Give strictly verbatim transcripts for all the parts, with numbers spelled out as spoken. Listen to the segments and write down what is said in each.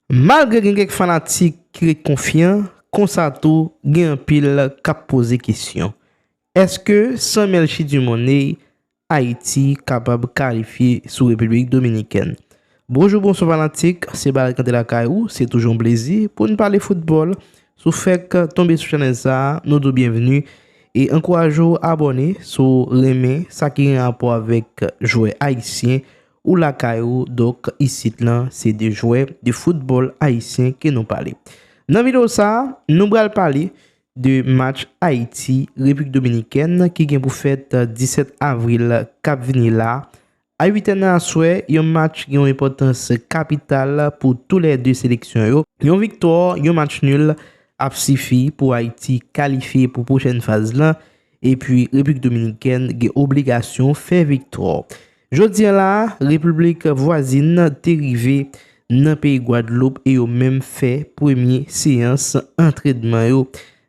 Malgre gen kèk fanatik ki ret konfyan, konsa tou gen anpil k ap poze kesyon. Èske san Melchie Dumornay, Ayiti kapab kalifye sou Repiblik Dominikèn? Bonjou, bonswa fanatik, se Barak Kanté lakay ou, se toujou yon plezi pou n pale foutbòl. Si w fèk tonbe sou chanèl sa a, nou di w byenveni e ankouraje w abòne si w renmen sa ki gen rapò avèk jwè ayisyen ou lakay ou. Donk, isit lan, se de jwè de foutbòl ayisyen ke nou pale. Nan videyo sa a, nou pral pale de match Ayiti, Repiblik Dominikèn ki gen pou fèt disèt avril k ap vini la. A uit è nan aswè, yon match gen yon enpòtans kapital pou toulède seleksyon yo. Yon viktwa, yon match nil ap sifi pou Ayiti kalifye pou pwochèn faz lan, epi Repiblik Dominikèn gen obligasyon fè viktwa. Jodi a la, Repiblik vwazin te rive nan peyi Gwadloup e yo menm fè premye seyans antrenman yo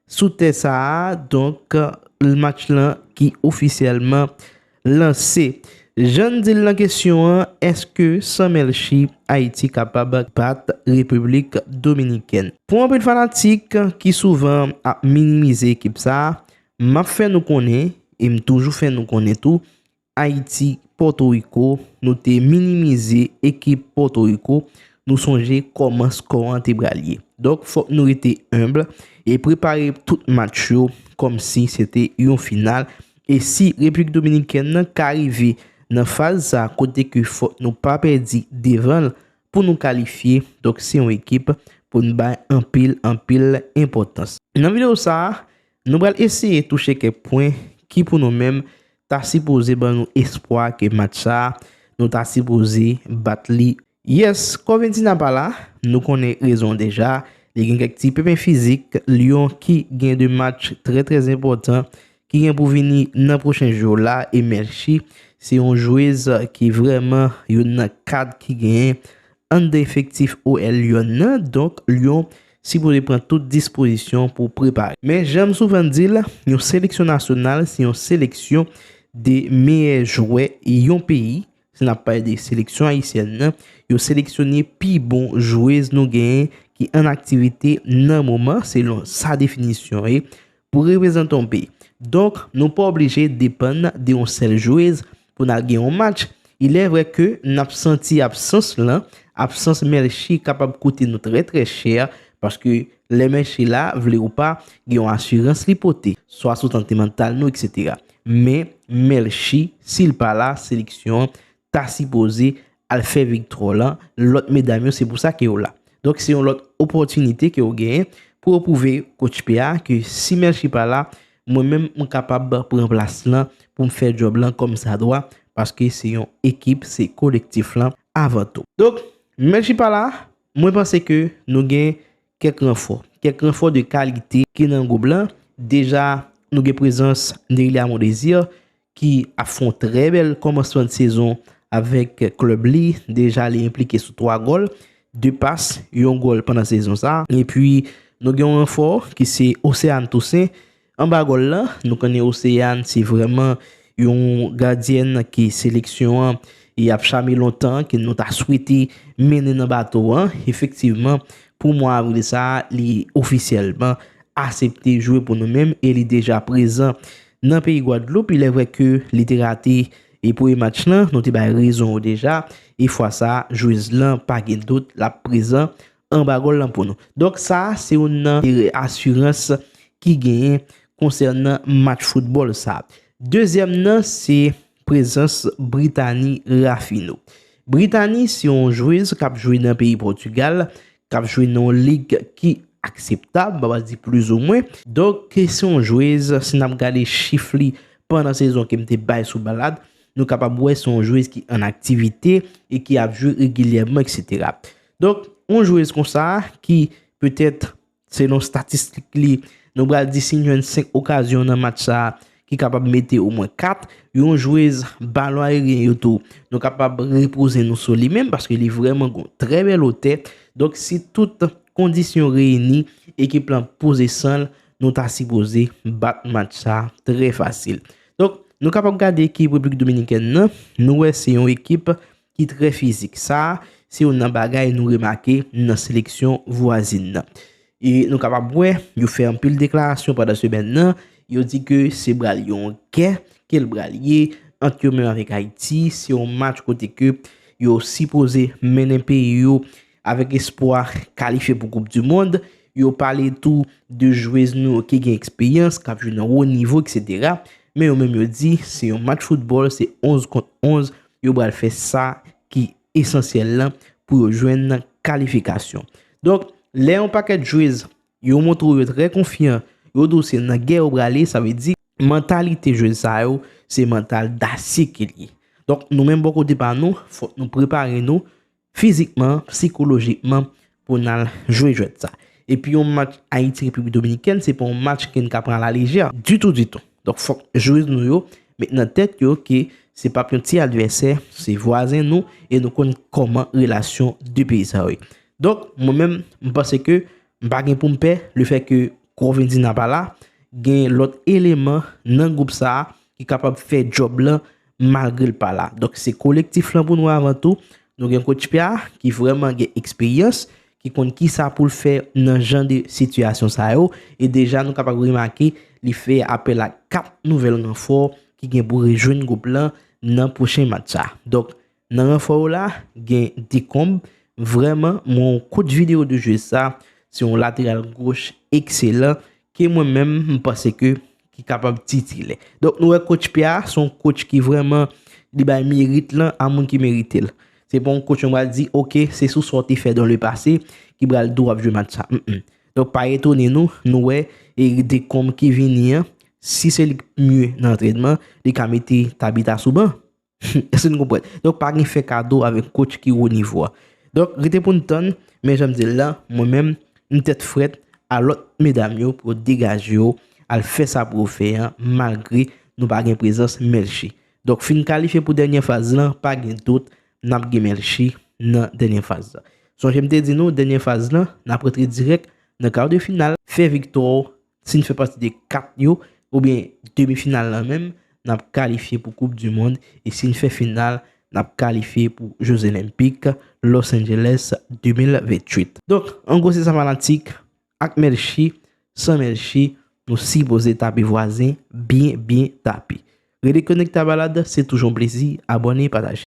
sou tè sa a. Donk, match lan ki ofisyèlman lanse. Jan n di l nan kesyon an, èske san Melchie, Ayiti kapab bat Repiblik Dominikèn? Pou anpil fanatik ki souvan ap minimize ekip sa a, m ap fè nou konnen, e m toujou fè nou konnen tou, Ayiti, Pòtoriko, nou te minimize ekip Pòtoriko. Nou sonje kòman skò an te pral ye. Donk, fòk nou rete enb e prepare tout match yo kòmsi se te yon final. E si Repiblik Dominikèn nan ka rive nan faz sa a kote ke fòk nou pa pèdi devan l pou nou kalifye, donk se yon ekip pou n bay anpil, anpil enpòtans. Nan videyo sa a, nou pral eseye touche kèk pwen ki pou nou menm ta sipoze ban nou espwa ke match sa a, nou ta sipoze bat li. Yes, Corventina pa la, nou konnen rezon deja. Li gen kèk ti penpen fizik, Lyon ki gen de match trè, trè enpòtan ki gen pou vini nan pwochen jou yo la, e Melchie se yon jwez ki vrèman youn nan kad ki genyen anndan efektif O L Lyon nan. Donk, Lyon sipoze pran tout dispozisyon pou prepare. Men, jan m souvan di l, yon seleksyon nasyonal, se yon seleksyon de meyè jwè yon peyi. Si n ap pale de seleksyon ayisyèn nan, yo seleksyone pi bon jwez nou genyen ki an aktivite nan moman, selon sa definisyon ye, pou reprezante yon peyi. Donk, nou pa oblije depann de yon sèl jwez pou n al gen yon match. Il est vrai ke n ap santi absans lan, absans Melchie kapab koute nou trè, trè chè, paske lè Melchie la, vle ou pa, gen yon asirans li pote, swa sou sante mantal nou, etsetera. Men, Melchie, si l pa la, seleksyon an ta sipoze al fè viktwa lan, lòt medam yo, se pou sa ke yo la. Donk, se yon lòt opòtinite ke yo genyen pou yo pwouve coach P A ke si Melchie pa la, mwen menm, m kapab pran plas lan pou m fè djòb lan kòmsadwa, paske se yon ekip, se kolektif lan avan tou. Donk, Melchie pa la, mwen panse ke nou gen kèk ranfò, kèk ranfò de kalite ki nan gwoup lan. Deja, nou gen prezans Neylia Mondésir, ki ap fè yon trè bèl kòmansman de sezon avèk klèb li. Deja, li enplike sou twa gòl, de pas, yon gòl pandan sezon sa a. Epi, nou gen yon ranfò ki se Océane Toussaint. Anba gòl lan, nou konnen Océane se vrèman yon gadyèn ke seleksyon an, e ap chame lontan, ke nou ta swete mennen nan bato an. Efektivman, pou mwa avril sa a, li ofisyèlman asepte jwe pou nou menm e li deja prezan nan peyi Gwadloup. Il est vrai ke li te rate e premye match lan, nou te bay rezon yo deja. E fwa sa a, jwez lan, pa gen dout, l ap prezan anba gòl lan pou nou. Donk, sa a, se youn nan asirans ki genyen konsènan match foutbòl sa a. Dezyèm nan, se prezans Brittany Raphinot. Brittany, se yon jwez k ap jwe nan peyi Pòtigal, k ap jwe nan yon lig ki akseptab, m pa di plizoumwen. Donk, se yon jwez, si n ap gade chif li pandan sezon ke m te bay sou Balad, nou kapab wè se yon jwez ki an aktivite e ki ap jwe regilyèman, etsetera. Donk, yon jwez konsa ki petèt selon statistik li, nou pral di si n jwenn senk okazyon nan match sa a, ki kapab mete omwen kat. Yon jwez balon ayeryen yo tou, nou kapab repoze nou sou li menm, paske li vrèman gon trè bèl wotè. Donk, si tout kondisyon reyini, ekip lan poze san l, nou ta sipoze bat match sa a trè fasil. Donk, nou kapab gade ekip Repiblik Dominikèn nan, nou wè se yon ekip ki trè fizik. Sa a, se youn nan bagay nou remake nan seleksyon vwazin nan. E nou kapab wè, yo fè anpil deklarasyon pandan semèn nan, yo di ke se pral yon gè ke l pral ye ant yo menm avèk Ayiti, se yon match kote ke yo sipoze mennen peyi yo avèk espwa kalifye pou Koup di Mond. Yo pale tou de jwez nou ki gen eksperyans, k ap jwe nan wo nivo, et cetera. Men yo menm yo di se yon match foutbòl, se onz kont onz, yo pral fè sa ki esansyèl lan pou yo jwenn kalifikasyon. Donk, lè yon pakèt jwez yo montre w yo trè konfyan, yo di w se nan gè yo prale, sa vle di mantalite jwez sa yo, se mantal dasye ke l ye. Donk, nou menm bò kote pa nou, fòk nou prepare nou fizikman, sikolojikman, pou n al jwe jwèt sa. Epi yon match Ayiti Repiblik Dominikèn, se pa yon match ke n ka pran alalejè, ditou, ditou. Donk, fòk jwez nou yo met nan tèt yo ke se p ap yon ti advèsè, se vwazen nou, e nou konn kòman relasyon de peyi sa yo ye. Donk, mwen menm, m panse ke m pa gen pou m pè lefètke Corvin Dina pa la, gen lòt eleman nan gwoup sa a ki kapab fè djòb lan malgre l pa la. Donk, se kolektif lan pou nou avan tou. Nou gen coach Pierre ki vrèman gen eksperyans, ki konn kisa pou l fè nan jan de sitiyasyon sa yo. E deja, nou kapab remake, li fè apèl a kat nouvèl ranfò ki gen pou rejwenn gwoup lan nan pwochen match sa. Donk, nan ranfò yo la, gen Decombe. Vrèman, mwen yon kout videyo de jwez sa, se yon lateral goch ekselan, ke mwen menm, m panse ke ki kapab titilè. Donk, nou wè coach Pierre, se yon coach ki vrèman, li bay merit lan a moun ki merite l. Se pa yon coach, nou pral di, oke, se sou sa w te fè dans le passé, ki pral di w ap jwe match sa. Mm, mm. Donk, pa etone nou, nou wè, e Decombe ki vini an, si se li k mye nan antrènman, li ka mete Tabita sou ban. Èske nou konprann? Donk, pa gen fè kado avèk coach ki wo nivo a. Donk, rete pou n tann, men jan m di l la, mwen menm, m tèt frèt a lòt medam yo pou yo degaje yo, al fè sa pou yo fè an, malgre nou pa gen prezans Melchie. Donk, fin kalifye pou dènye faz lan, pa gen dout, n ap gen Melchie nan dènye faz lan. Sonje m te di nou, dènye faz lan, n ap rantre dirèk nan kar de final, fè viktwa w, si n fè pati de kat yo, oubyen demi final lan menm, n ap kalifye pou Koup di Mond, e si n fè final, n ap kalifye pou Jeux Olympiques Los Angeles de mil venntuit. Donk, an gwo, se sa fanatik, ak Melchie, san Melchie, nou sipoze tape vwazen, byen, byen tape. Rete konekte a Balad, se toujou yon plezi, abòne, pataje.